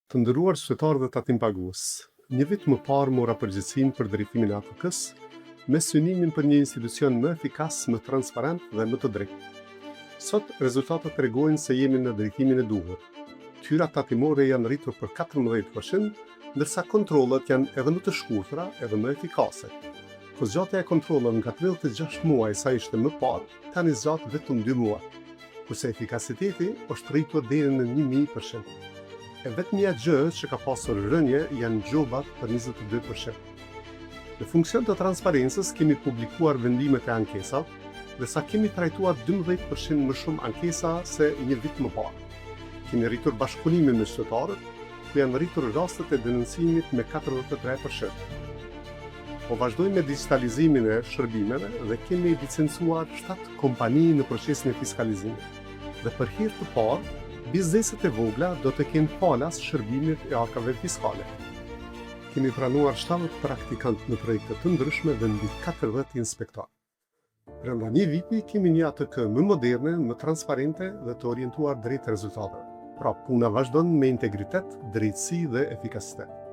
Të nderuar qytetarë dhe tatimpagues, një vit më parë mora përgjegjësinë për drejtimin e ATK-së, me synimin për një institucion më efikas, më transparent dhe më të drejtë. Sot, rezultatet tregojnë se jemi në drejtimin e duhur. Të hyrat tatimore janë rritur për 14 për qind, ndërsa kontrollet janë edhe më të shkurtra edhe më efikase. Kohëzgjatja e kontrolleve nga 36 muaj sa ishte më parë, tani zgjat vetëm dy muaj, kurse efikasiteti është rritur deri në 1000 për qind. E vetmja gjë që ka pasur rënie janë gjobat për 22 për qind. Në funksion të transparencës kemi publikuar vendimet e ankesave, ndërsa kemi trajtuar 12 për qind më shumë ankesa se një vit më parë. Kemi rritur bashkëpunimin me qytetarët, ku janë rritur rastet e denoncimit me 43 për qind. Po vazhdojmë me digjitalizimin e shërbimeve dhe kemi licencuar 7 kompani në procesin e fiskalizimit. Dhe për herë të parë, bizneset e vogla do të kenë falas shërbimet e arkave fiskale. Kemi pranuar 70 praktikantë në projekte të ndryshme dhe mbi 40 inspektorë. Brenda një viti kemi një ATK më moderne, më transparente dhe të orientuar drejt rezultateve. Pra, puna vazhdon me integritet, drejtësi dhe efikasitet.